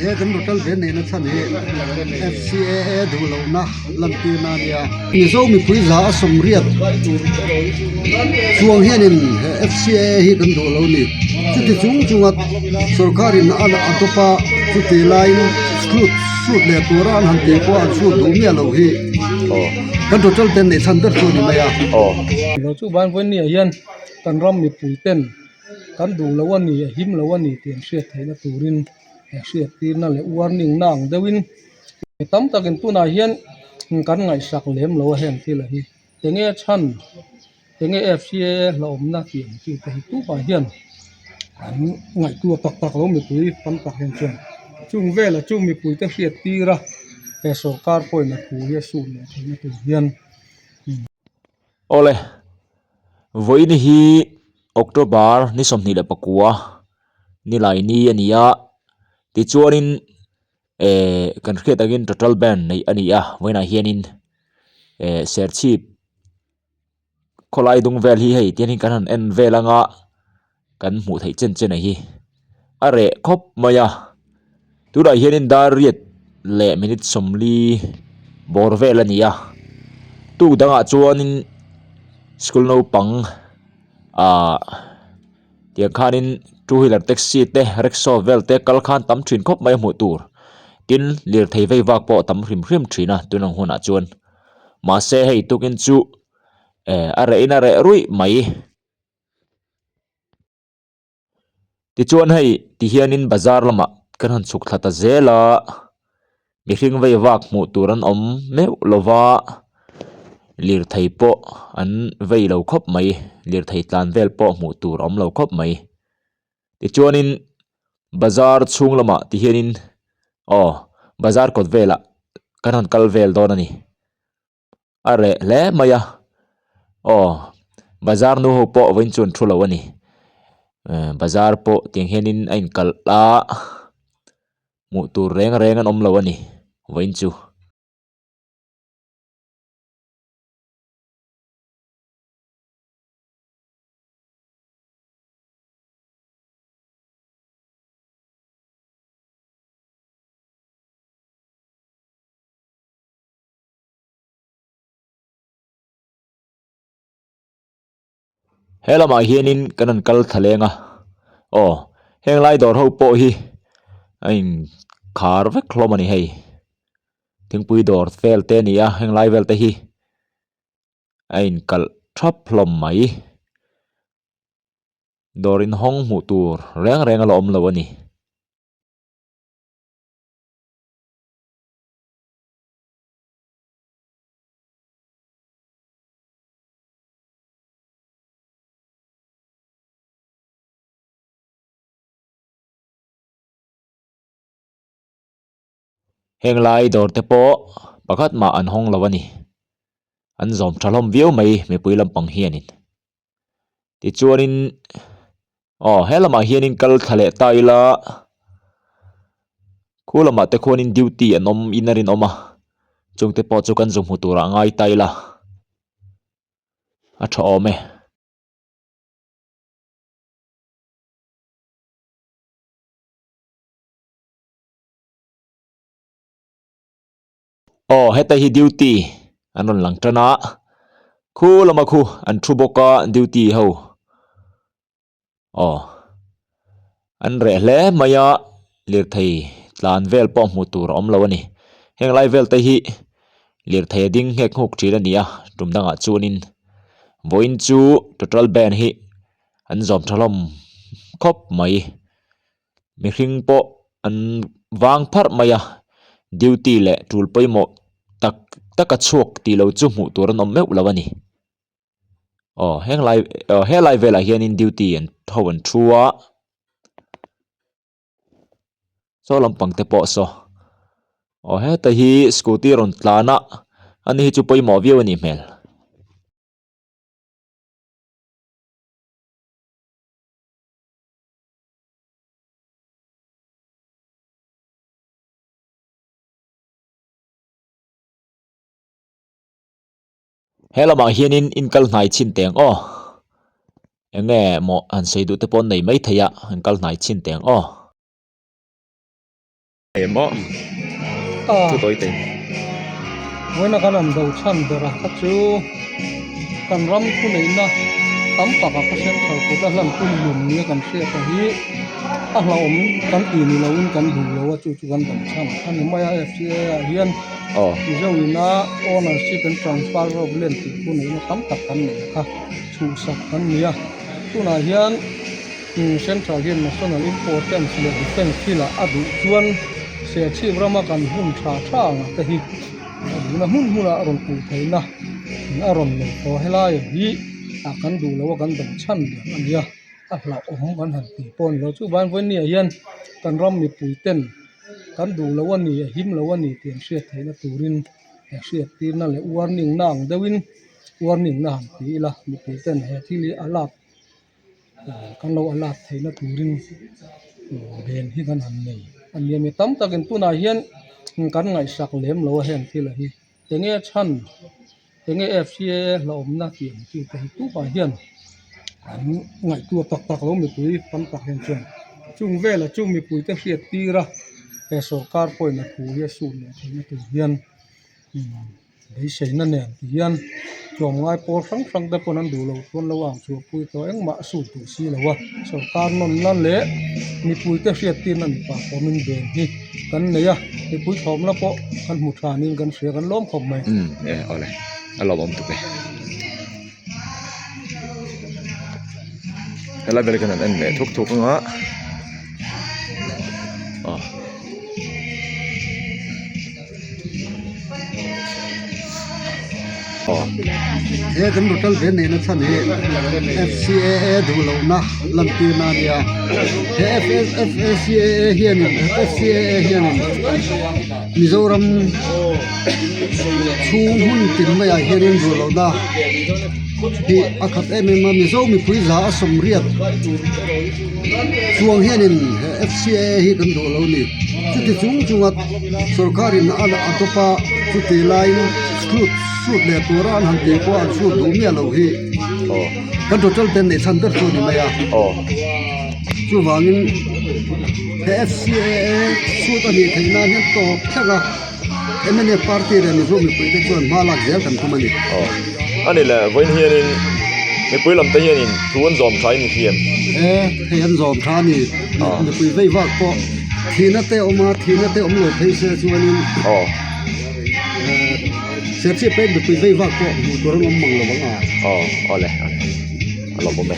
He kan total ven neihna chhan hi FCAA duh lohna lantirna a nia. Mizo mipui za a sawmriat chuang hianin he FCAA hi kan duh lo a ni. Chuti chung chunga sorkarin a a dawp a, chuti laiin sut sut leh tura an han tih pawh an sut duh miah loh hi kan total ven neih chhan ber chu a ni mai a. Chu kan ram mipui ten kan duh lo a ni a him lo a ni tih an hriat theihna turin he hriattirna leh warning na ang deuhin mi tam takin tunah hian kan ngaihsak lem lo a heng thil a hi enge chhan enge F C A hlauhawmna tih ang chi te hi tupah hian an ngaihtuah tak tak lo mipui tam tak hian chuan chung velah chu mipui te hriattir a he sawrkar pawhin a thu hi a sut leh theihna tur hian. Awle, vawiin hi October ni 29 nilai ni a ni a, tichuanin ehh kan hriat angin total band neih a ni a vawiinah hianin ehh serchhip khawlai dung vel hi hei tiangin kan han en vel anga kan hmuh theih chen chen a hi a reh khawp mai a tunah hianin dar riat leh minute 40 bawr vel a ni a tuk dangah chuanin school naupang ahh tiang khanin two wheeler taxi te rickshaw vel te kal khan tam thin khawp mai a hmuh tur tin lirthei vei vak pawh a tam hrim hrim thin a tunang hunah chuan mahse hei tukin chu eh a reh in a reh ruih mai. Tichuan hei ti hianin bazar lamah kan han chhuk thla ta zel a mihring vei vak hmuh tur an awm meuh lo va lirthei pawh an vei lo khawp mai lirthei tlan vel pawh hmuh tur a awm lo khawp mai tichuanin bazar chhung lamah ti hianin aw bazar kawt velah kan han kal vel dawn a ni. A reh hle mai a aw bazar nu ho pawh vawiin chu an thu lo a ni eh bazar pawh tiang hianin a inkalh a hmuh tur reng reng an awm lo a ni vawiin chu. He lamah hianin kan rawn kal thla leng a aw heng lai dawr ho pawh hi a in khar vek hlawm a ni hei thingpui dawr vel te a ni a heng lai vel te hi a in kalh thap hlawm mai dawr inhawng hmuh tur reng reng a la awm lo a ni. Heng lai dawr te pawh pakhat mah an hawng lo a ni an zawm tha hlawm viau mai mipui lampang hianin tichuanin aw he lamah hianin kal thla leh ta ila khu lamah te khuanin duty an awm in a rinawm a chungte pawh chu kan zu hmu turah ngai ta ila a tha awm e. Aw heta hi duty an rawn lang tan a khu lama khu an thu bawk a duty ho aw an reh hle mai a lirthei tlan vel pawh hmuh tur a awm lo a ni heng lai vel te hi lirthei a ding nghek nghuk thin a ni a tum dangah chuanin vawiin chu total band hi an zawm tha hlawm khawp mai. Mihring pawh an vang pharh mai a duty leh tul pawimawh tak tak a chhuak tih loh chu hmuh tur an awm meuh lo a ni aw heng lai aw helai velah hianin duty an ho an thu a saw lampang te pawh saw aw heta hi scooty rawn tlan a ani hi chu pawimawh viau a nih hmel. He lamah hianin in kal hnai chhin teng aw eng nge maw han sawi duh te pawh an nei maithei a an kal hnai chhin teng aw. Emaw thu tawi te. Vawiina kan an do chhan ber a kha chu kan ram thuneihna tam tak a kha central kut a hlan tum lum nia kan hriat a hi a hlauhawm kan ti ni loin kan duh lo a chu chu kan do chhan a ni mai a F_C_A ah hian Mizo ina ownership and transfer of land tih thuneihna tam tak kan neih a kha chhuhsak kan ni a tunah hian. Central hian National Importance leh Defence thilah a duh chuan Serchhip rama kan hmun tha tha anga te hi a duhna hmun hmunah a rawn puh theihna a rawn nei tawh. Helai hi a kan duh loh a kan dam chhan ber a nia, a hlauhawm kan han tih pawh a ni lo. Chuvangin vawinia hian kan ram mipui ten kan duh loh a ni, a him loh a ni tih an hriat theihna turin hriattirna leh warning na ang deuhin warning na han ti ila mipui ten he thil hi a lak. Kan lo alert theihna turin ven hi kan han nei a nia mi tam takin tunah hian kan ngaihsak lem lo a heng thil hi enge chhan enge F_C_A hlauhawmna tih ang chi te hi tupah hian an ngaihtuah tak tak lo mipui tam tak hian chuan chung velah chung mipui te hriat tir a he sawrkar pawhin a thu hi a sut leh theihna tur hian. Beiseina nen ti hian tlawmngai pawl hrang hrang te pawn an duh loh chuan lo ang chhuahpui tawh engmah a sut duh si lo a, sawrkar nawnna leh mipui te hriattirna ni pah pawmin beng hi kan nei a, mipui thlawmna pawh kan hmu tha niin kan hria kan lawm khawp mai. Umm e awle a lawmawm tuk e. Helai vel hi kan han en leh thuk thuk ang a aw. He kan hotel ve neihna chhan hi F_C_A_A duh lohna lantirna a nia he F_C_A_A hianin F_C_A_A hianin Mizoram chhung hmun tin maiah hianin duh lohna hi a khat em em a Mizo mipui za a sawmriat chuang hianin he F_C_A_A hi kan duh lo a ni chuti chung chunga. Sorkarin a a dawp a chuti laiin sut sut leh tura an han tih pawh an sut duh miah loh hi kan total ten neih chhan ber chu a ni mai a chuvangin he F_C_A_A sut a nih theih nan hian tawp thleng a M_N_F party leh Mizo mipui te chuan hma lak zel kan tum a ni. A ni le vawiin hianin mipui lam te hianin thu an zawm tha in i hriam. E hei an zawm tha a ni mipui vei vak pawh. Thihna te awm a, thihna te awm lo phei se chuanin Serchhip peng mipui vei vak pawh hmuh tur an awm mang lo ang a. Aw awle a lawm awm e.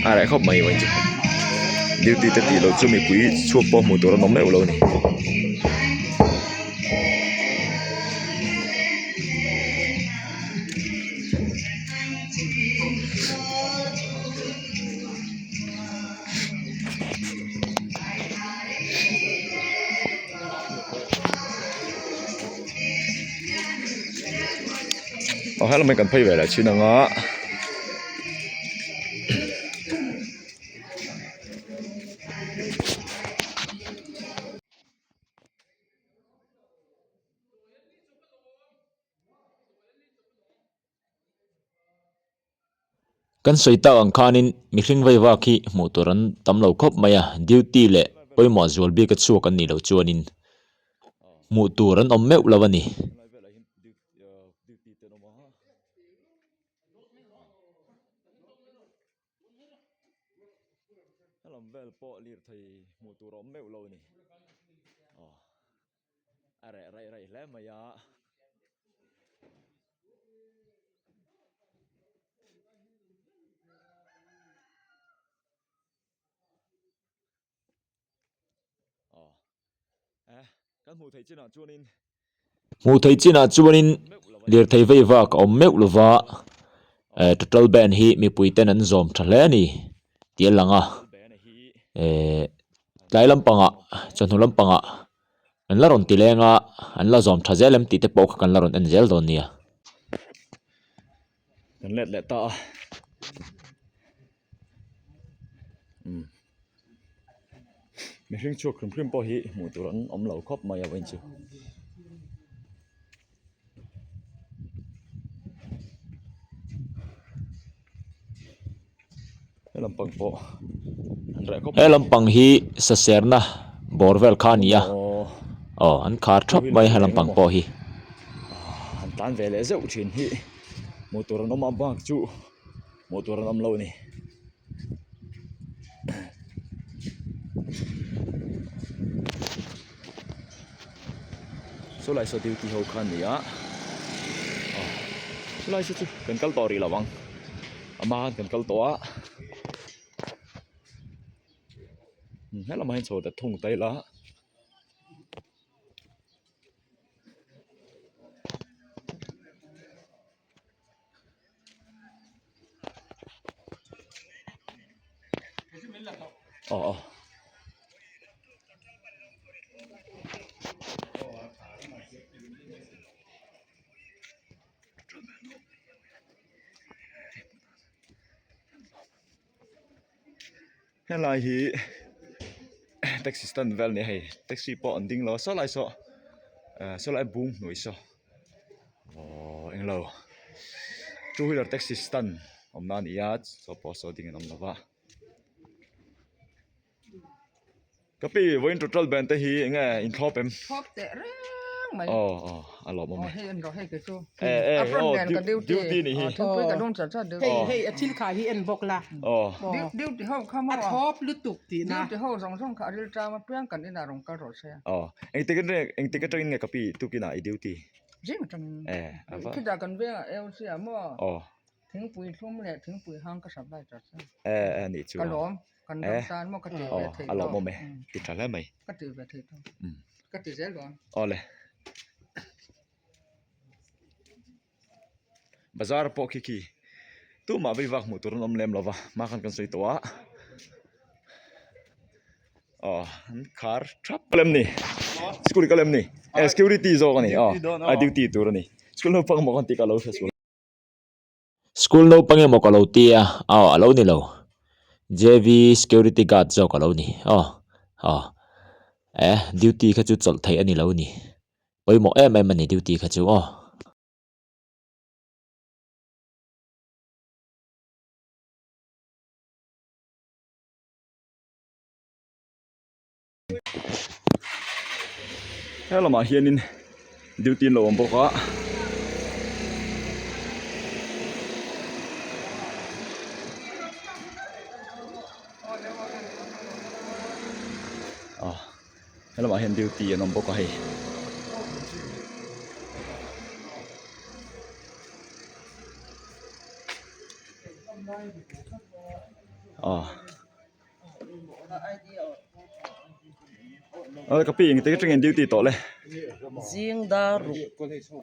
A reh khawp mai chu duty te tih loh chu mipui chhuak pawh hmuh tur an awm meuh lo a ni. Aw helai kan phei ve leh thin ang a. Kan sawi tak ang khanin mihring vei vak hi hmuh tur an tam lo khawp mai a, duty leh pawimawh zual bik a chhuak an nih loh chuanin hmuh tur an awm meuh lo a ni. Helam vel pawh lirthei hmuh tur a awm meuh lo a ni aw a reh raih raih hle mai a. Aw eh kan hmuh theih chinah chuanin. Hmuh theih chinah chuanin lirthei vei vak a awm meuh lova eh total band hi mipui ten an zawm tha hle a ni tih a lang a eh tlai lampangah chawhnu lampangah an la rawn ti leng a an la zawm tha zel em tih te pawh kha kan la rawn en zel dawn nia. Kan let leh ta a umm mihring chhuak hrim hrim pawh hi hmuh tur an awm lo khawp mai a vawiin chu. He lampang pawh an reh khawp He lampang hi saserna bawr vel kha a ni a aw an khar thap mai he lampang pawh hi. An tlan ve leh zeuh thin hi hmuh tur an awm a bak chu hmuh tur an awm lo a ni. Saw lai saw duty ho kha a ni a aw saw lai saw chu kan kal tawh rih lo ang a hma khan kan kal tawh a helamah hian chho ta thung ta ila. Aw aw helai hi taxi stand vel a ni a hei taxi pawh an ding lo a saw lai saw eh saw lai bung hnuai saw aww englo two wheeler taxi stand awmna a ni a saw pawh saw ding an awm lo va ka pi vawiin total band te hi enge inthlawp em thlawp teh reng mai aw aw a lawm awm e aw hei en rawh hei kei chu eh eh a front aw nen ka duty duty nih hi thingpui ka dawng chat chat duty hei hei a thil khai hi en bawk la aw duty ho kha maw a thlawp lutuk tihna duty ho zawng zawng kha a ril ṭam apiang kan inah rawn kal rawh se aw engtik atangin engtik atangin nge ka pi tukinah i duty zing atangin eh ava khitah kan vengah AOC ah maw aw thingpui thlum leh thingpui hang ka supply chat chat eh eh nih chu ka lawm kan ram tan maw ka ti ve thei a lawm awm e ti tha hle mai ka ti ve thei tawh ka ti zel dawn awle bazar pawh khi khi tumah vei vak hmuh tur an awm lem lo va hma khan kan sawi tawh a aw an khar thap lem ni school ka lem ni eh security zawk a ni aw a duty tur a ni school naupang maw kan tih ka lo hre sual. School naupang emaw ka lo ti a aw a lo ni lo J_V security guard zawk a lo ni aw aw eh duty kha chu chawlh theih a ni lo ni pawimawh em em a ni duty kha chu aw. He lamah hianin duty an lo awm bawk a ah he lamah hian duty an awm bawk a hei. Ah. Ờ ka pi eng te atangin duty tawh le zing dar ruk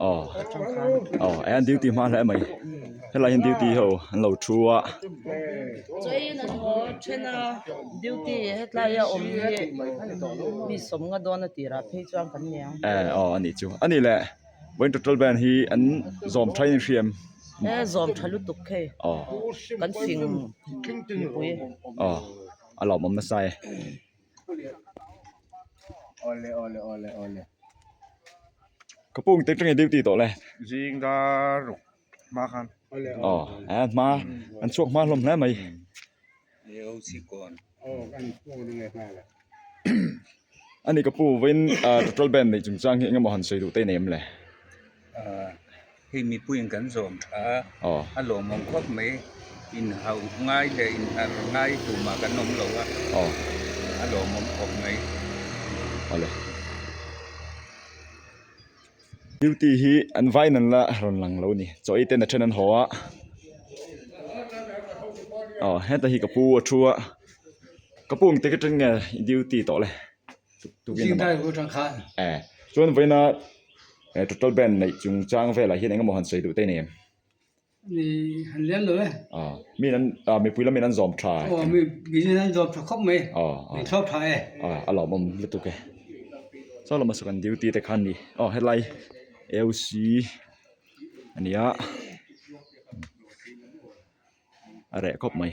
aw aw an duty hma hle mai helai hian duty ho an lo thu a chawiin an haw then a duty hetlai a awm hi mi sawmnga dawn a tirah phei chuan kan ni ang eh aw a nih chu a nih le vawiin total band hi an zawm thain an hriam He zawm tha lutuk hei kan fing mipui. Aw a lawmawm nasa e. Ka pu engtik tangin duty tawh le? Zing dar ruk hma khan. Aw a hma an chhuak hma hlawm hle mai. A ni ka pu vawiin petrol band neih chungchang hi engemaw han sawi duh te i nei em le? Hei mipuiin kan zawm tha a, a lawmawm khawp mai. Inhauh ngai leh inhar ngai tumah kan awm lo a, a lawmawm khawp mai. Duty hi an vaiin an la rawn lang lo a ni chaw ei ten a then an haw a aw heta hi ka pu a thu a ka pu engtik atang nge i duty tawh le eh chuan vawiina total band neih chung chang velah hian engemaw han sawi duh te i nei em? Ni han lian lo e. Aw mi an ah mipui lamin an zawm tha. Aw mi mipui an zawm tha khawp mai. Aw Min thlawp tha e. Aw a lawmawm lutuk e. Saw lama saw kan duty te khan ni aw helai AOC a ni a a reh khawp mai.